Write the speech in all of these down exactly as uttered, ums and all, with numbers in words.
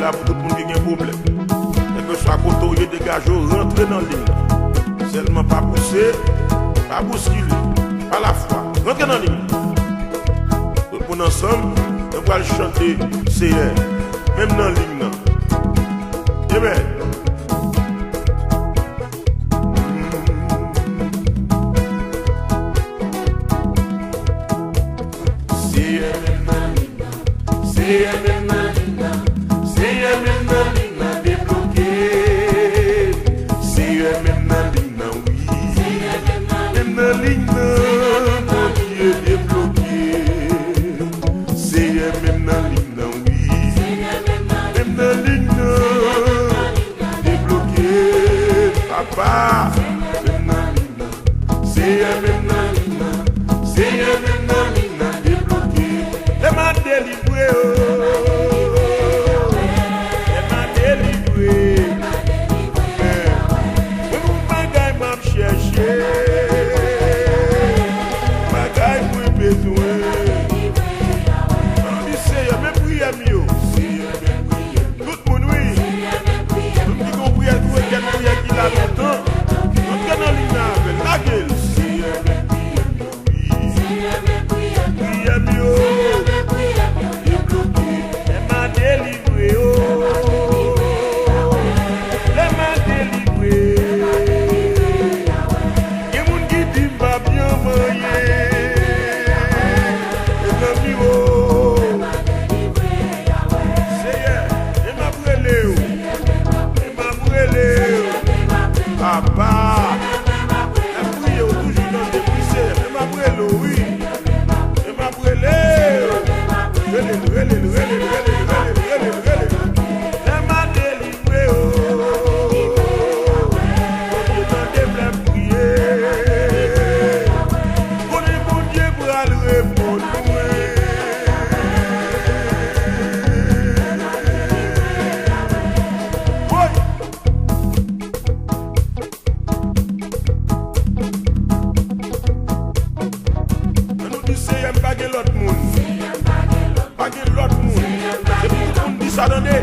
la pou tout moun ki gen pwoblèm. Kèlkeswa kote w ye, degaje w, rantre nan liy nan. Sèlman pa pouse, pa bouskile. Pa lafwa, rantre nan liy nan. Tout moun ansanm, nou pral chante Seyè, menm nan liy nan. Amen. Seyè, menm nan liy nan. Seyè, menm nan liy nan. Seyè, menm nan liy nan, debloke. Seyè, menm nan liy nan, wi. Menm nan liy nan, Bondye, debloke. Seyè, menm nan liy nan, wi. Menm nan liy nan, debloke. Papa, menm nan liy nan. Seyè, menm nan liy nan. Seyè, menm nan liy nan, debloke. Lè m a delivre, o. Lè m a delivre. Mwen, mwen, mwen, bagay m ap chèche. Bagay mwen bezwen. Ann di Seyè, men priyè m yo. Tout moun, wi. Moun ki gon priyè, ki rekwèt priyè ki la lontan. Rantre nan liy nan avè l, lage l. Priyè m yo. Lè m a delivre, o. Lè m a delivre. Gen moun ki di m pa byen manyen. Mezanmi, o. Seyè, men m ap rele w. Men m ap rele w. Papa. N ap priye w toujou nan depri, Seyè. Men m ap rele w, wi. Men m ap rele w. Rele l, rele l, rele l, rele l. Lè m a delivre, o. Bondye tande m lè m priye. Konnen Bondye pral reponn mwen. Woy! Ann nou di, Seyè, m pa gen lòt moun. Pa gen lòt moun. Depi tout moun di sa, tande.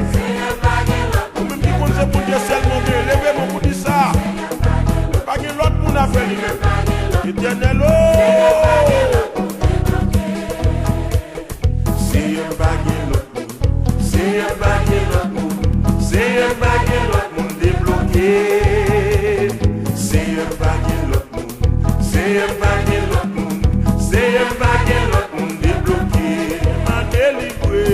Ou menm ki konn se Bondye sèlman w gen, leve men w pou di sa. Pa gen lòt moun afè li menm. Etènèl, o! Seyè, m pa gen lòt moun. Seyè, m pa gen lòt moun. Seyè, m pa gen lòt moun, debloke. Seyè, m pa gen lòt moun. Seyè, m pa gen lòt moun. Seyè, m pa gen lòt moun, debloke. Lè m a delivre.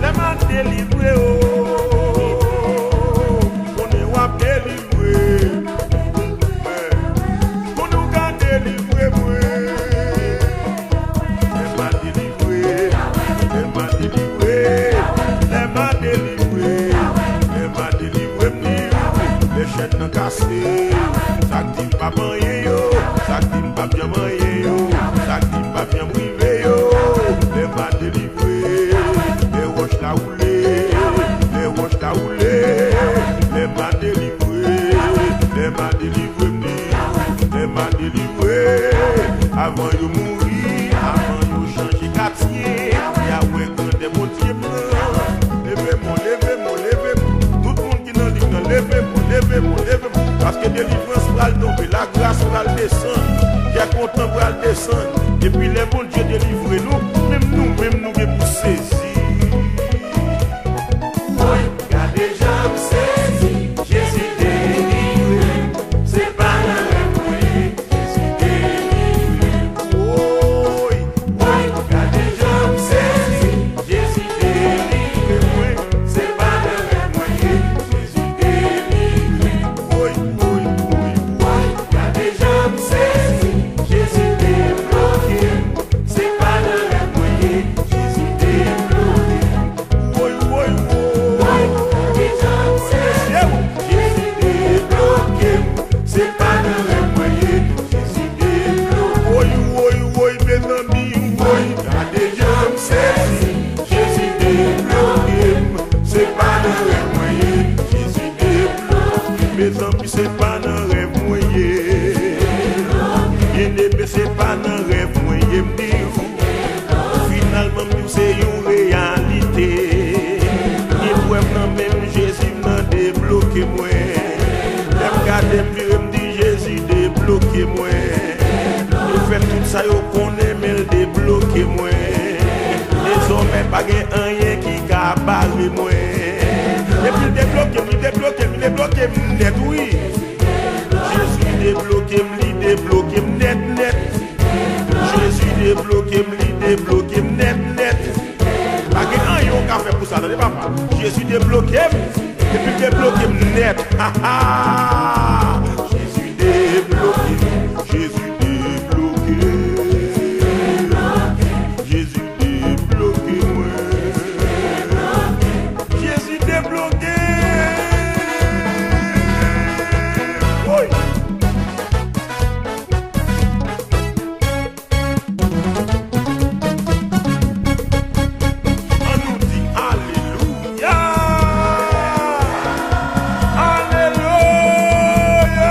Lè m a delivre, o. Konnen w ap delivre. Konnen w ka delivre mwen. Lè m a delivre, lè m a delivre, lè m a delivre, lè m a delivre m di w, lè chèn nan kase, sa k di m p ap anyen yo, sa k di m p ap janm anyen yo, sa k di m p ap janm rive yo, lè m a delivre, lè wòch la woule, lè wòch la woule, lè m a delivre, lè m a delivre m di w, lè m a delivre, avan yo mouri, avan yo chanje katye, y a wè grandè Bondye m nan. Leve men w, leve men w, leve men w. Tout moun ki nan liy nan, leve men w, leve men w, leve men w. Paske delivrans pral tonbe, lagras pral desann, kè kontan pral desann. Epi lè Bondye delivre nou, menm nou menm nou gen pou sezi. Woy, gade jan m sezi, Jezi delivre m, se pa nan rèv mwen ye, Jezi delivre m. Woy, woy, gade jan m sezi, Jezi delivre mwen, se pa nan rèv mwen ye, Jezi delivre m. Woy, woy, woy, woy, gade jan m sezi, Jezi debloke m, se pa nan rèv Sa yo konnen, men l debloke mwen. Dezòmè pa gen anyen ki ka bare mwen. Epi l debloke m, li debloke m, li debloke m nèt, wi. Jezi debloke m, li debloke m nèt, nèt. Jezi debloke m, li debloke m nèt, nèt. Pa gen anyen w ka fè pou sa, tande papa. Jezi debloke m, epi l debloke m nèt. Ha, ha. Jezi debloke m, Jezi debloke m. Jezi debloke mwen. Jezi debloke. Woy! Ann nou di alelouya. Alelouya.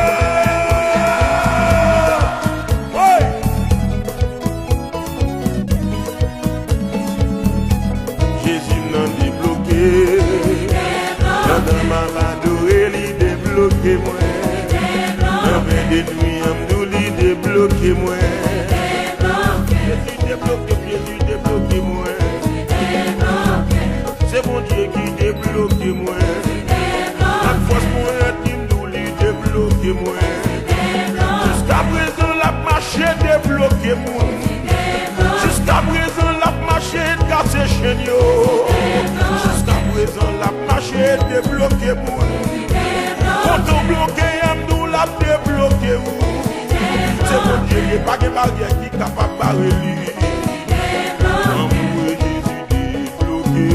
Woy! Jezi m nan debloke. Pandan m ap adore, li debloke mwen. Nan pen de nwi an, m di w li debloke mwen. Jezi debloke m, Jezi debloke mwen. Se Bondye ki debloke mwen. Ak fòs mwen an, di m di w li debloke mwen. Jiskaprezan l ap mache debloke moun. Jiskaprezan l ap mache kase chenn yo. Jiskaprezan l ap mache debloke moun. Kote w bloke an, m di w l ap debloke ou. Se Bondye l ye, pa gen baryè ki kapab bare li. Anmwe Jezi debloke.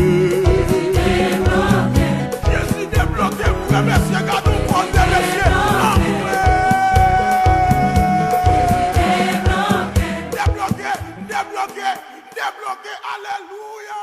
Jezi debloke m, frè, mesye, gade yon koze, mesye. Anmwe. Debloke, debloke, debloke, alelouya.